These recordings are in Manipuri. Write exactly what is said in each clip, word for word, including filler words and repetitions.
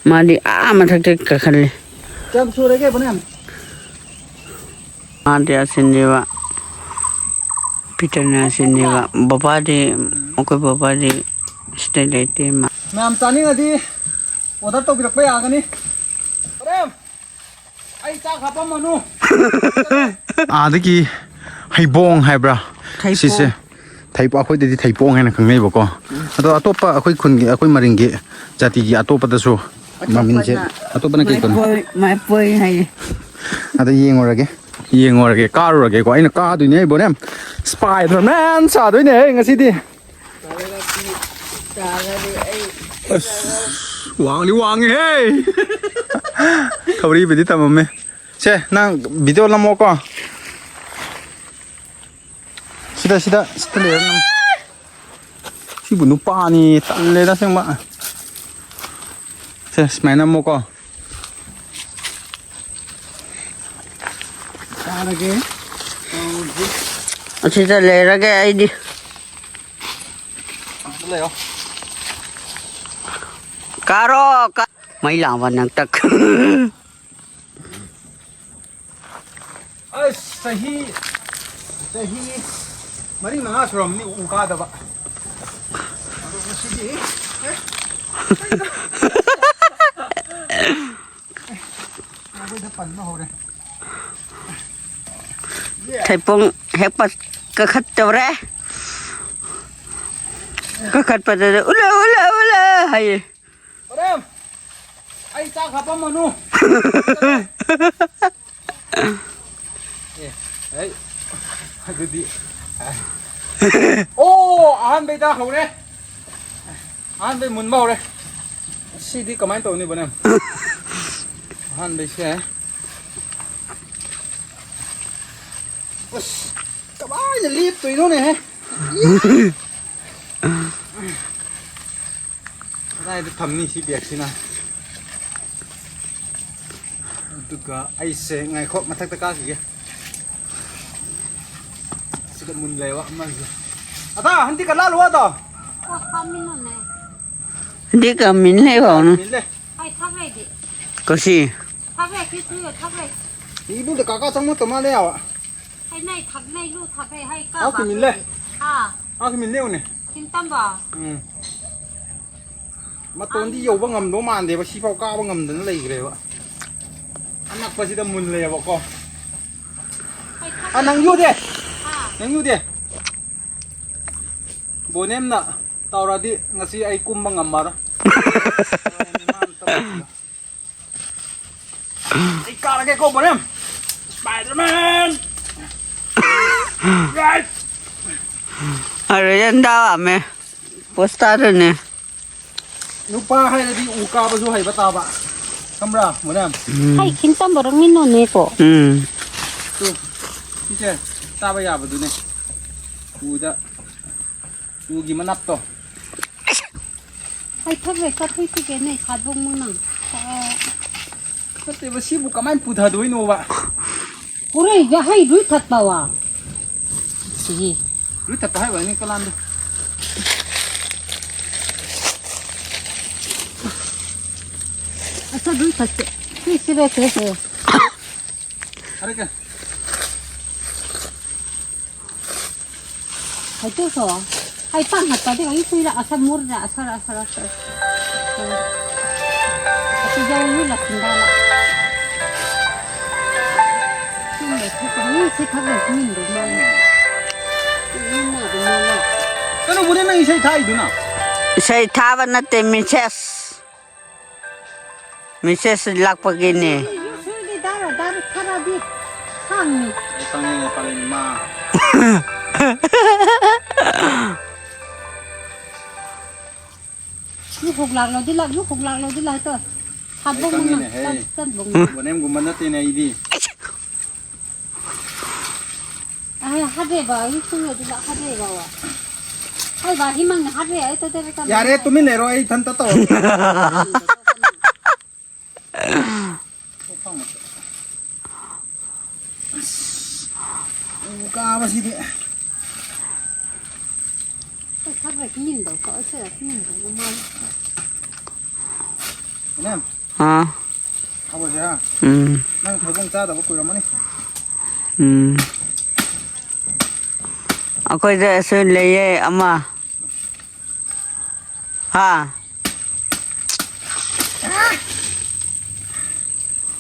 ꯃꯥꯗꯤ ꯑꯥ ꯃꯊꯛꯇ ꯀꯥꯈꯠꯂꯦ꯫ ꯀꯌꯥꯝ ꯁꯨꯔꯒꯦ, ꯕꯣꯅꯦꯝ? ꯃꯥꯗꯤ ꯑꯁꯤꯅꯦꯕ, ꯄꯤꯇꯔꯅ ꯑꯁꯤꯅꯦꯕ꯫ ꯕꯕꯥꯗꯤ, ꯑꯩꯈꯣꯏ ꯕꯕꯥꯗꯤ ꯁꯤꯗ ꯂꯩꯇꯦ꯫ ꯃꯥ ꯃꯌꯥꯝ ꯆꯥꯅꯤꯡꯉꯗꯤ order ꯇꯧꯕꯤꯔꯛꯄ ꯌꯥꯒꯅꯤ꯫ ꯕꯣꯅꯦꯝ, ꯑꯩ ꯆꯥꯛ ꯍꯥꯞꯄꯝꯃꯅꯨ꯫ ꯑꯥꯗꯒꯤ ꯍꯩꯕꯣꯡ ꯍꯥꯏꯕ꯭ꯔꯥ? ꯊꯩꯕꯣꯡ꯫ ꯁꯤꯁꯦ ꯊꯩ-, ꯑꯩꯈꯣꯏꯗꯗꯤ ꯊꯩꯄꯣꯡ ꯍꯥꯏꯅ ꯈꯪꯅꯩꯕꯀꯣ꯫ ꯑꯗꯣ ꯑꯇꯣꯞꯄ ꯑꯩꯈꯣꯏ ꯈꯨꯟꯒꯤ, ꯑꯩꯈꯣꯏ ꯃꯔꯤꯡꯒꯤ ꯖꯥꯇꯤꯒꯤ ꯑꯇꯣꯞꯄꯗꯁꯨ ꯃꯃꯤꯡꯁꯦ, ꯑꯇꯣꯞꯄꯅ ꯀꯩ ꯀꯧꯅꯣ? ꯃꯥꯏꯄꯣꯏ, ꯃꯥꯏꯄꯣꯏ ꯍꯥꯏꯌꯦ꯫ ꯑꯗ ꯌꯦꯡꯉꯨꯔꯒꯦ, ꯌꯦꯡꯉꯨꯔꯒꯦ, ꯀꯥꯔꯨꯔꯒꯦꯀꯣ꯫ ꯑꯩꯅ ꯀꯥꯗꯣꯏꯅꯦ, ꯕꯣꯅꯦꯝ꯫ Spider-Man ꯁꯥꯗꯣꯏꯅꯦ ꯑꯩ ꯉꯁꯤꯗꯤ꯫ ꯑꯁ, ꯋꯥꯡꯗꯤ ꯋꯥꯡꯉꯤꯍꯦ꯫ ꯊꯧꯔꯤꯕꯨꯗꯤ ꯊꯝꯃꯝꯃꯦ꯫ ꯁꯦ, ꯅꯪ video ꯅꯝꯃꯣꯀꯣ꯫ ꯁꯤꯗ, ꯁꯤꯗ, ꯁꯤꯗ ꯂꯩꯔ ꯅꯝꯃꯣ꯫ ꯁꯤꯕꯨ ꯅꯨꯄꯥꯅꯤ, ꯇꯜꯂꯦꯗ ꯑꯁꯦꯡꯕ꯫ ꯁꯦ, ꯁꯨꯃꯥꯏꯅ ꯅꯝꯃꯣꯀꯣ꯫ ꯆꯥꯔꯒꯦ꯫ ꯑꯁꯤꯗ ꯂꯩꯔꯒꯦ ꯑꯩꯗꯤ꯫ ꯑꯗꯨ ꯂꯩꯌꯣ꯫ ꯀꯥꯔꯣ, ꯀꯥ-, ꯃꯩ ꯂꯥꯛꯄ ꯅꯪ ꯇꯛ꯫ ꯑꯁ, ꯆꯍꯤ, ꯆꯍꯤ ꯃꯔꯤ ꯃꯉꯥ ꯁꯨꯔꯝꯃꯅꯤ ꯎ ꯀꯥꯗꯕ꯫ ꯑꯗꯣ ꯉꯁꯤꯗꯤ, ꯑꯦ, ꯑꯩꯈꯣꯏꯗ ꯄꯟꯕ ꯍꯧꯔꯦ꯫ ꯊꯩꯄꯣꯡ ꯍꯦꯛꯄ ꯀꯥꯈꯠꯇꯧꯔꯦ꯫ ꯀꯥꯈꯠꯄꯗꯗꯤ "ꯎꯂꯥ, ꯎꯂꯥ, ꯎꯂꯥ" ꯍꯥꯏꯌꯦ꯫ ꯄꯔꯦꯝ, ꯑꯩ ꯆꯥꯛ ꯍꯥꯞꯄꯝꯃꯅꯨ꯫ ꯑꯦ, ꯑꯩ, ꯑꯗꯨꯗꯤ, ꯑꯣ, ꯑꯍꯥꯟꯕꯩꯗ ꯍꯧꯔꯦ꯫ ꯑꯍꯥꯟꯕꯩ ꯃꯨꯟꯕ ꯍꯧꯔꯦ꯫ ꯁꯤꯗꯤ ꯀꯃꯥꯏꯅ ꯇꯧꯅꯤꯕꯅꯦ? ꯑꯍꯥꯟꯕꯩꯁꯦ꯫ ꯑꯁ, ꯀꯃꯥꯏꯅ ꯂꯦꯞꯇꯣꯏꯅꯣꯅꯦꯍꯦ? ꯀꯗꯥꯏꯗ ꯊꯝꯅꯤ ꯁꯤ ꯕꯦꯒꯁꯤꯅ? ꯑꯗꯨꯒ ꯑꯩꯁꯦ, ꯉꯥꯏꯈꯣ, ꯃꯊꯛꯇ ꯀꯥꯈꯤꯒꯦ꯫ ꯁꯤꯗ ꯃꯨꯟ ꯂꯩꯕ ꯑꯃꯁꯦ꯫ ꯑꯗꯥ, ꯍꯟꯗꯤ ꯀꯅꯥ ꯂꯨ ꯑꯗꯣ? ꯍꯟꯗꯤ ꯀꯃꯤꯟ ꯂꯩꯕ ꯍꯧꯅ꯫ ꯃꯤꯜꯂꯦ꯫ ꯁꯤ꯫ ꯊꯛꯂꯦ, ꯈꯤꯁꯨ ꯊꯛꯂꯦ꯫ ꯏꯕꯨꯡꯗ ꯀꯥꯀꯥ ꯆꯪꯉꯛꯇ ꯃꯥꯜꯂꯦ ꯌꯥꯕ꯫ ꯍꯩ ꯅꯩ ꯊꯛ ꯅꯩ ꯂꯨ ꯊꯛꯂꯦ, ꯍꯩ ꯀꯥ ꯑꯥ, ꯕꯥ ꯀꯤꯃꯤꯟ ꯂꯩ꯫ ꯍꯥ꯫ ꯑꯥ, ꯀꯤꯃꯤꯟ ꯂꯩꯌꯨꯅꯦ꯫ ꯁꯤꯡ ꯇꯝꯕ꯫ ꯎꯝ꯫ ꯃꯇꯣꯟꯗꯤ ꯌꯧꯕ ꯉꯝꯗꯧ ꯃꯥꯟꯗꯦꯕ, ꯁꯤꯐꯥꯎ ꯀꯥꯕ ꯉꯝꯗꯅ ꯂꯩꯈ꯭ꯔꯦꯕ꯫ ꯑꯅꯛꯄꯁꯤꯗ ꯃꯨꯜꯂꯦꯕꯀꯣ꯫ ꯍꯩ ꯊꯛꯂꯦ꯫ ꯑꯥ, ꯅꯪ ꯌꯨꯗꯦ꯫ ꯍꯥ꯫ ꯅꯪ ꯌꯨꯗꯦ꯫ ꯕꯣꯅꯦꯝꯅ ꯇꯧꯔꯗꯤ ꯉꯁꯤ ꯑꯩ ꯀꯨꯝꯕ ꯉꯝꯃꯔꯣꯏ꯫ ꯑꯩ ꯀꯥꯔꯒꯦꯀꯣ, ꯕꯣꯅꯦꯝ꯫ Spiderman! Right! ꯑꯔꯦꯟꯗꯥ ꯑꯃꯦ꯫ ꯄꯣꯁꯇꯥꯔꯅꯦ꯫ ꯅꯨꯄꯥ ꯍꯥꯏꯔꯗꯤ ꯎ ꯀꯥꯕꯁꯨ ꯍꯩꯕ ꯇꯥꯕ꯫ ꯈꯪꯕ꯭ꯔꯥ, ꯕꯣꯅꯦꯝ? ꯎꯝ꯫ ꯍꯩ, ꯈꯤꯟ ꯇꯝꯕꯔ ꯃꯤꯅꯣꯅꯦꯀꯣ꯫ ꯎꯝ꯫ ꯇꯨ, ꯁꯤꯁꯦ ꯆꯥꯕ ꯌꯥꯕꯗꯨꯅꯦ꯫ ꯎꯗ ꯎꯒꯤ ꯃꯅꯥꯛꯇꯣ꯫ ꯍꯩ ꯊꯛꯂꯦ, ꯆꯠꯊꯣꯏꯁꯤꯒꯦꯅꯦ, ꯁꯥꯗꯣꯡ ꯃꯅꯥ꯫ ꯑꯦ꯫ ꯅꯠꯇꯦꯕ, ꯁꯤꯕꯨ ꯀꯃꯥꯏꯅ ꯄꯨꯊꯗꯣꯏꯅꯣꯕ? ꯍꯣꯔꯦꯟ ꯍꯩ ꯂꯣꯏ ꯊꯠꯄ ꯋꯥ꯫ ꯁꯤ꯫ ꯂꯣꯏ ꯊꯠꯄ ꯍꯥꯏꯕ ꯅꯤ ꯀꯂꯥꯟꯗꯣ꯫ ꯑꯁ, ꯂꯣꯏ ꯊꯠꯁꯦ꯫ ꯁꯤ, ꯁꯤ ꯂꯩꯇ꯭ꯔꯦ, ꯁꯤ꯫ ꯑꯔꯦ ꯀ Hai tu so. Hai pang hat padi ai tu la asar mur la asar asar asar. Ati jauh lu la pindah la. Sini tu kami si thak le min du ma. Min ma du ma la. Kanu bune nang isai thai du na. Isai thaba natte, message꯫ Message ꯂꯥꯛꯄꯒꯤꯅꯦ꯫ ꯑꯩ ꯈꯪꯉꯦꯅꯦ, ꯄꯥꯂꯦꯟ ꯏꯃꯥ꯫ ꯌꯨ ꯈꯣꯛ ꯂꯥꯛꯂꯣꯗꯤ ꯂꯥꯛ, ꯌꯨ ꯈꯣꯛ ꯂꯥꯛꯂꯣꯗꯤ ꯂꯥꯛ ꯇꯣ꯫ ꯑꯩ ꯍꯥꯠꯕꯣꯛ ꯃꯉꯥ, ꯈꯪꯉꯦꯅꯦꯍꯦ꯫ ꯆꯟ-, ꯆꯟꯕꯣꯛ ꯃꯉꯥ꯫ ꯕꯣꯅꯦꯝꯒꯨꯝꯕ ꯅꯠꯇꯦꯅꯦ ꯑꯩꯗꯤ꯫ ꯑꯩ ꯍꯥꯠꯂꯦꯕ, ꯑꯩ ꯁꯨꯝ ꯌꯧꯗꯤ ꯂꯥꯛ ꯍꯥꯠꯂꯦꯕ꯫ ꯑꯩ ꯕꯥ ꯍꯤꯃꯪꯅ ꯍꯥꯠꯂꯦ, ꯑꯩ ꯇꯣꯇꯦꯜ ꯀꯝ-, ꯌꯥꯔꯦ, ꯇꯨꯃꯤꯟ ꯂꯩꯔꯣ, ꯑꯩ ꯏꯊꯟꯇ ꯇꯧꯔꯒꯦ꯫ ꯑꯁ, ꯎ ꯀꯥꯕꯁꯤꯗꯤ꯫ ꯕꯣꯅꯦꯝ꯫ ꯑꯥ꯫ ꯎꯝ꯫ ꯅꯪ ꯊꯩꯕꯣꯡ ꯆꯥꯗꯕ ꯀꯨꯏꯔꯝꯃꯅꯤ꯫ ꯎꯝ꯫ ꯑꯩꯈꯣꯏꯗꯁꯨ ꯂꯩꯌꯦ ꯑꯃ꯫ ꯍꯥ?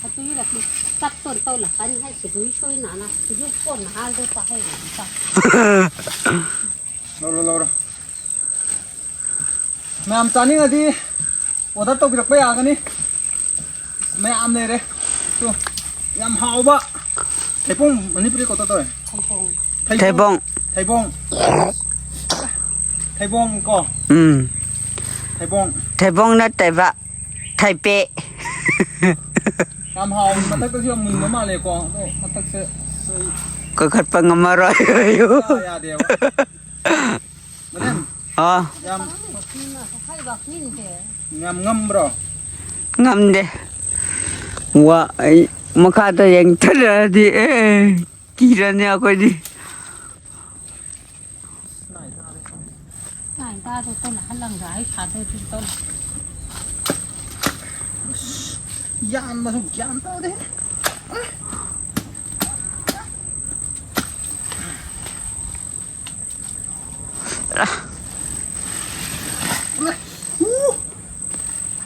ꯑꯗꯨꯒꯤ ꯂꯥꯛꯄꯤ ꯆꯠꯇꯣꯟ ꯇꯧ ꯂꯥꯛꯀꯅꯤ ꯍꯥꯏꯁꯦ, ꯅꯣꯏ ꯁꯣꯏ ꯅꯥꯅ ꯁꯤꯁꯨ ꯀꯣꯟꯅ ꯍꯥꯏꯔꯗꯣ ꯇꯥꯍꯩꯔꯗꯤ ꯇꯥ꯫ ꯂꯧꯔꯣ, ꯂꯧꯔꯣ꯫ ꯃꯌꯥꯝ ꯆꯥꯅꯤꯡꯉꯗꯤ order ꯇꯧꯕꯤꯔꯛꯄ ꯌꯥꯒꯅꯤ꯫ ꯃꯌꯥꯝ ꯂꯩꯔꯦ꯫ ꯇꯨ, ꯌꯥꯝ ꯍꯥꯎꯕ ꯊꯩꯕꯣꯡ, ꯃꯅꯤꯄꯨꯔꯤ ꯀꯧꯇꯥ ꯇꯧꯋꯦ꯫ ꯊꯩꯕꯣꯡ꯫ ꯊꯩꯕꯣꯡ꯫ ꯊꯩꯕꯣꯡ꯫ ꯊꯩꯕꯣꯡ ꯀꯣ꯫ ꯎꯝ꯫ ꯊꯩꯕꯣꯡ꯫ ꯊꯩꯕꯣꯡ ꯅꯠꯇꯦꯕ, ꯊꯩꯄꯦ꯫ ꯌꯥꯝ ꯍꯥꯎꯋꯤ꯫ ꯃꯊꯛꯇꯁꯨ ꯌꯥꯝ ꯃꯨꯟꯕ ꯃꯥꯜꯂꯦꯀꯣ꯫ ꯑꯗꯣ ꯃꯊꯛꯁꯦ ꯑꯩ ꯀꯥꯈꯠꯄ ꯉꯝꯃꯔꯣꯏ꯫ ꯆꯥ ꯌꯥꯗꯦꯕ꯫ ꯃꯅꯦꯝ, ꯑꯥ꯫ ꯌꯥꯝ, ꯌꯥꯝ ꯉꯝꯕ꯭ꯔꯣ? ꯉꯝꯗꯦ꯫ ꯋꯥ, ꯑꯩ ꯃꯈꯥꯗ ꯌꯦꯡꯊꯔꯗꯤ, ꯑꯦ, ꯀꯤꯔꯅꯤ ꯑꯩꯈꯣꯏꯗꯤ꯫ ꯅꯥꯏ ꯇꯥꯗꯦ ꯇꯧꯅ ꯍꯜꯂꯪꯒ ꯑꯩ ꯁꯥꯗꯣꯏꯗꯨ ꯇꯧꯅ꯫ ꯌꯥꯟꯕꯁꯨ ꯒ꯭ꯌꯥꯟ ꯇꯥꯗꯦ꯫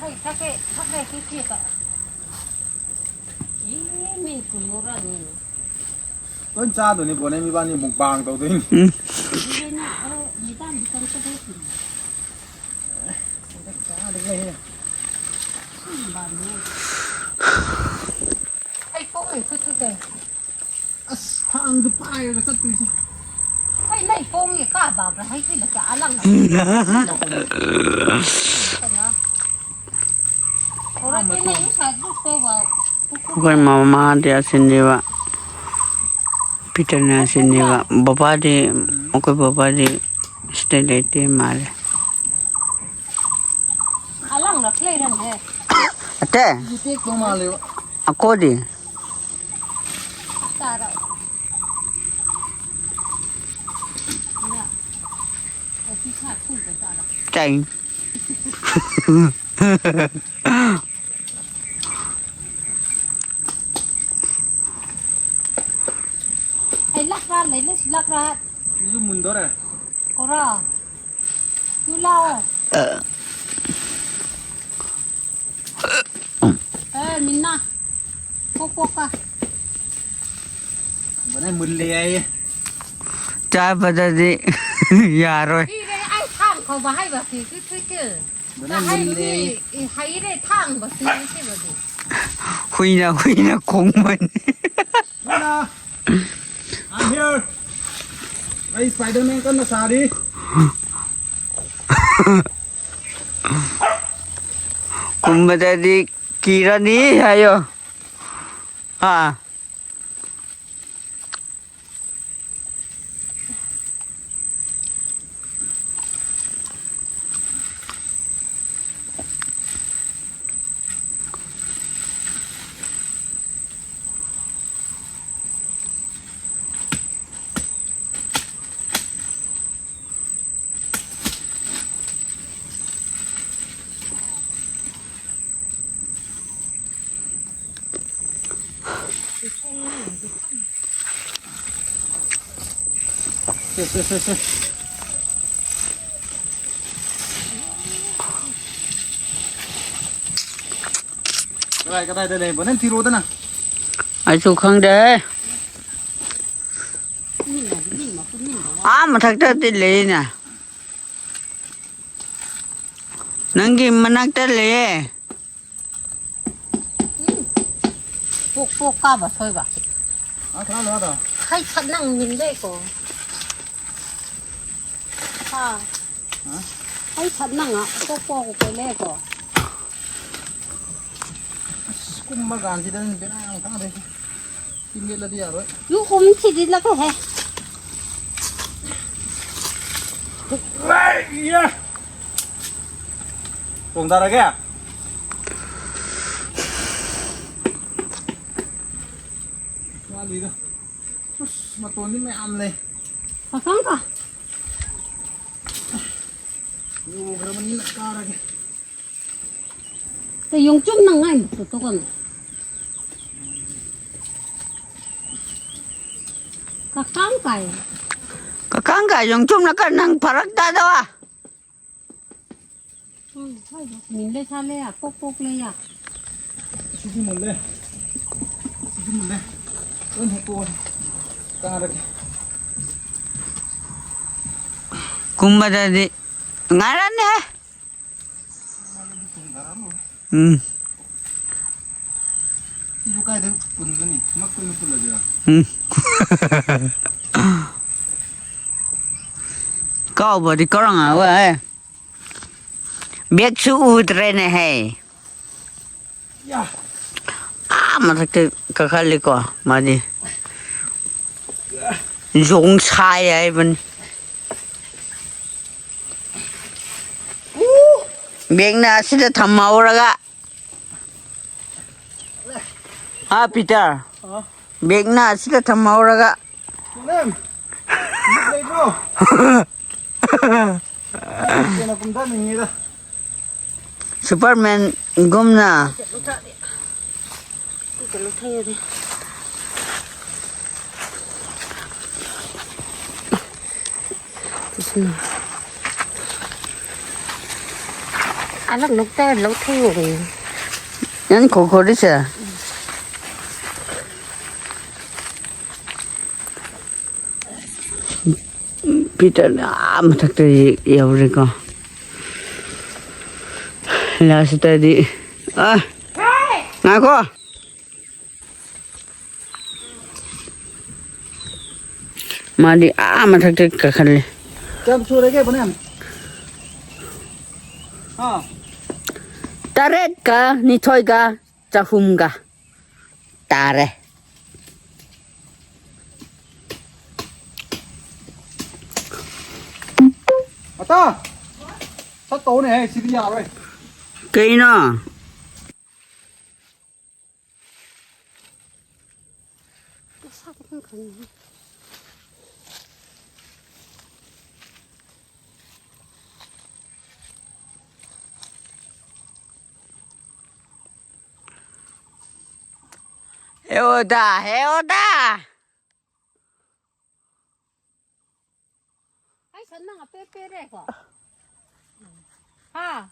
ꯍꯩ, ꯊꯛꯀꯦ, ꯊꯛꯀꯦ, ꯁꯤ ꯆꯦꯛꯀ꯫ ꯏ, ꯃꯤ ꯀꯨꯟꯃꯨꯛ ꯔꯥꯅꯤ꯫ ꯂꯣꯏ ꯆꯥꯗꯣꯏꯅꯤ, ꯕꯣꯅꯦ ꯏꯕꯥꯅꯤ mukbang ꯇꯧꯗꯣꯏꯅꯤ꯫ ꯎꯝ꯫ ꯏꯕꯦꯟꯅ, ꯑꯣ, ꯃꯤꯗꯥꯝꯗꯤ ꯀꯔꯤ ꯀꯗꯧ ꯀꯨꯟ꯫ ꯆꯥꯗ ꯂꯩꯌꯦ꯫ ꯁꯤ ꯕꯥꯅꯤ꯫ ꯑꯩ ꯀꯣꯛ ꯂꯩ ꯈꯨꯠꯇꯨ ꯀꯩ꯫ ꯑꯁ, ꯊꯥꯡꯗꯨ ꯄꯥꯏꯔꯒ ꯆꯠꯇꯣꯏꯁꯦ꯫ ꯍꯩ, ꯅꯣꯏ ꯄꯣꯡꯉꯦ ꯀꯥ ꯕꯥꯕ꯭ꯔꯥ? ꯍꯩ, ꯀꯩꯅꯣ ꯀꯌꯥ ꯑꯂꯪ ꯑꯂꯪ꯫ ꯀꯩꯅꯣ? ꯍꯧꯔꯛꯀꯦ, ꯅꯪ ꯉꯁꯥꯏ ꯗꯨ ꯇꯧꯕ꯫ ꯑꯩꯈꯣꯏ ꯃꯃꯥꯗꯤ ꯑꯁꯤꯅꯦꯕ, ꯄꯤꯇꯔꯅ ꯑꯁꯤꯅꯦꯕ꯫ ꯕꯕꯥꯗꯤ, ꯑꯩꯈꯣꯏ ꯕꯕꯥꯗꯤ ꯁꯤꯗ ꯂꯩꯇꯦ ꯃꯥꯜꯂꯦ꯫ ꯑꯂꯪ ꯂꯛ ꯂꯩꯔꯝꯃꯦ꯫ ꯑꯇꯩ? ꯇꯦꯛꯇꯧ ꯃꯥꯜꯂꯦꯕ꯫ ꯑꯀꯣꯗꯤ? ꯆꯥꯔꯣ꯫ ꯆꯥꯏ꯫ ꯂꯩ ꯁꯤꯂꯛꯈ꯭ꯔꯦ꯫ ꯁꯤꯁꯨ ꯃꯨꯟꯗꯣꯔꯦ꯫ ꯀꯣꯔꯥ꯫ ꯇꯨ ꯂꯥꯛꯑꯣ꯫ ꯑꯦ, ꯃꯤꯟꯅꯥ꯫ ꯀꯣꯛ, ꯀꯣꯛ ꯀ꯫ ꯕꯅꯦ ꯃꯨꯜꯂꯦ ꯍꯥꯏꯌꯦ꯫ ꯆꯥꯕꯗꯗꯤ ꯌꯥꯔꯣꯏ꯫ ꯏꯔꯦ, ꯑꯩ ꯊꯥꯡ ꯈꯧꯕ ꯍꯩꯕ ꯁꯤ, ꯁꯤ, ꯁꯤ, ꯁꯤ꯫ ꯕꯅꯦ ꯀ ꯍꯩ ꯃꯨꯜꯂꯦ ꯃꯤ ꯍꯥꯏꯌꯦ꯫ ꯏ ꯍꯩꯔꯦ ꯊꯥꯡꯕ ꯁꯤ, ꯁꯤꯕꯗꯤ꯫ ꯍꯨꯏꯅ, ꯍꯨꯏꯅ ꯈꯣꯡꯕꯅꯤ꯫ ꯍꯨꯏꯅ꯫ I'm here. ꯑꯩ Spider-Man ꯀꯟꯅ ꯁꯥꯔꯤ꯫ ꯀꯨꯝꯕꯗꯗꯤ ꯀꯤꯔꯅꯤ ꯍꯥꯏꯌꯣ꯫ ꯍꯥ? ꯁꯦ, ꯁꯦ, ꯁꯦ, ꯁꯦ꯫ ꯀꯗꯥꯏ, ꯀꯗꯥꯏꯗ ꯂꯩꯕ? ꯅꯪ ꯊꯤꯔꯣꯗꯅ꯫ ꯑꯩꯁꯨ ꯈꯪꯗꯦ꯫ ꯑꯥ ꯃꯊꯛꯇꯗꯤ ꯂꯩꯌꯦꯅ꯫ ꯅꯪꯒꯤ ꯃꯅꯥꯛꯇ ꯂꯩꯌꯦ꯫ ꯎꯝ꯫ ꯄꯣꯛ ꯄꯣꯛ ꯀꯥꯕ ꯁꯣꯏꯕ꯫ ꯍꯩ ꯁꯠꯅꯪ ꯃꯤꯟꯗꯦꯀꯣ꯫ ꯍꯥ꯫ ꯍꯥ? ꯍꯩ ꯁꯠꯅꯪ ꯄꯣꯛ ꯄꯣꯛ ꯀꯣꯏꯂꯦꯀꯣ꯫ ꯑꯁ, ꯀꯨꯝꯕ ꯀꯥꯟꯁꯤꯗ ꯕꯦꯔꯥ ꯌꯥꯝ ꯀꯥꯗꯣꯏꯁꯦ꯫ ꯇꯤꯝꯃꯦꯠꯂꯗꯤ ꯌꯥꯔꯣꯏ꯫ ꯌꯨ ꯀꯨꯝ ꯊꯤꯗꯤ ꯂꯥꯛꯀꯦ ꯍꯦ꯫ ꯂꯩꯌꯦ꯫ ꯆꯣꯡꯊꯔꯒꯦ꯫ ꯋꯥꯠꯂꯤꯗ꯫ ꯑꯁ, ꯃꯇꯣꯟꯗꯤ ꯃꯌꯥꯝ ꯂꯩ꯫ ꯄꯥꯈꯪ ꯀ꯫ ꯌꯣꯡꯈ꯭ꯔꯕꯅꯤꯅ ꯀꯥꯔꯒꯦ꯫ ꯇ ꯌꯣꯡꯆꯨꯝ ꯅꯪ ꯉꯥꯏ ꯃꯨꯛꯇ ꯇꯣꯛꯀꯅꯨ꯫ ꯀꯀꯥꯡ ꯀꯥꯏ꯫ ꯀꯀꯥꯡ ꯀꯥꯏ ꯌꯣꯡꯆꯨꯝꯅ ꯀ ꯅꯪ ꯐꯔꯛ ꯇꯥꯗꯕ꯫ ꯎꯝ, ꯍꯣꯏ, ꯃꯤꯟꯂꯦ ꯁꯥꯂꯦ, ꯌꯥ, ꯄꯣꯛ ꯄꯣꯛ ꯂꯩ, ꯌꯥ꯫ ꯁꯤꯗꯤ ꯃꯨꯜꯂꯦ꯫ ꯁꯤꯗꯤ ꯃꯨꯜꯂꯦ꯫ ꯂꯣꯏ ꯍꯦꯛꯇꯣꯛꯑꯣ꯫ ꯀꯥꯔꯒꯦ꯫ ꯀꯨꯝꯕꯗꯗꯤ ꯉꯥꯏꯔꯅꯦ꯫ ꯎꯝ꯫ ꯁꯤꯁꯨ ꯀꯥꯏꯗ ꯄꯨꯟꯒꯅꯤ? ꯉꯛꯇ ꯑꯣꯏꯅ ꯄꯨꯜꯂꯁꯤꯔꯥ? ꯎꯝ꯫ ꯀꯥꯎꯕꯗꯤ ꯀꯥꯎꯔꯝꯃꯒ, ꯑꯦ꯫ ꯕꯦꯒꯁꯨ ꯎꯗ꯭ꯔꯦꯅꯦꯍꯦ꯫ ꯌꯥ꯫ ꯑꯥ ꯃꯊꯛꯇ ꯀꯥꯈꯠꯂꯤꯀꯣ ꯃꯥꯗꯤ꯫ ꯌꯣꯡ ꯁꯥꯏ ꯍꯥꯏꯕꯅꯤ꯫ ꯕꯦꯒꯅ ꯑꯁꯤꯗ ꯊꯝꯍꯧꯔꯒ꯫ ꯍꯥ, ꯄꯤꯇꯔ? ꯑ? ꯕꯦꯒꯅ ꯑꯁꯤꯗ ꯊꯝꯍꯧꯔꯒ꯫ ꯁꯣꯅꯦꯝ, ꯕꯤꯠ ꯂꯩꯕ꯭ꯔꯣ? ꯍꯦꯟꯅ ꯀꯨꯝꯊꯅꯤꯡꯉꯤꯗ꯫ ꯁꯨꯄꯔꯃꯦꯟꯒꯨꯝꯅ꯫ ꯑꯂꯛ ꯅꯨꯛꯇ ꯂꯧꯊꯩꯌꯦ꯫ ꯅꯪ ꯈꯣꯈꯣꯔꯤꯁꯦ꯫ ꯄꯤꯇꯔꯅ ꯑꯥ ꯃꯊꯛꯇ ꯌꯧꯔꯦꯀꯣ꯫ ꯂꯥꯁꯇꯗꯤ, ꯑ, ꯉꯥꯏꯈꯣ꯫ ꯃꯥꯗꯤ ꯑꯥ ꯃꯊꯛꯇ ꯀꯥꯈꯠꯂꯦ꯫ ꯀꯌꯥꯝ ꯁꯨꯔꯒꯦ, ꯕꯣꯅꯦꯝ? ꯍꯥ? ꯇꯔꯦꯠꯀ ꯅꯤꯊꯣꯏꯒ ꯆꯍꯨꯝꯒ ꯇꯥꯔꯦ꯫ ꯑꯇꯥ! ꯁꯠ ꯇꯧꯅꯦꯍꯦ, ꯁꯤꯗꯤ ꯌꯥꯔꯣꯏ꯫ ꯀꯩꯅꯣ? ꯅꯁꯥꯗ ꯈꯪ ꯈꯪꯉꯤ꯫ ꯍꯦ ꯑꯣꯗꯥ, ꯍꯦ ꯑꯣꯗꯥ꯫ ꯁꯟꯅ ꯉꯥꯛꯇ ꯄꯦꯔꯦꯀꯣ꯫ ꯍꯥ?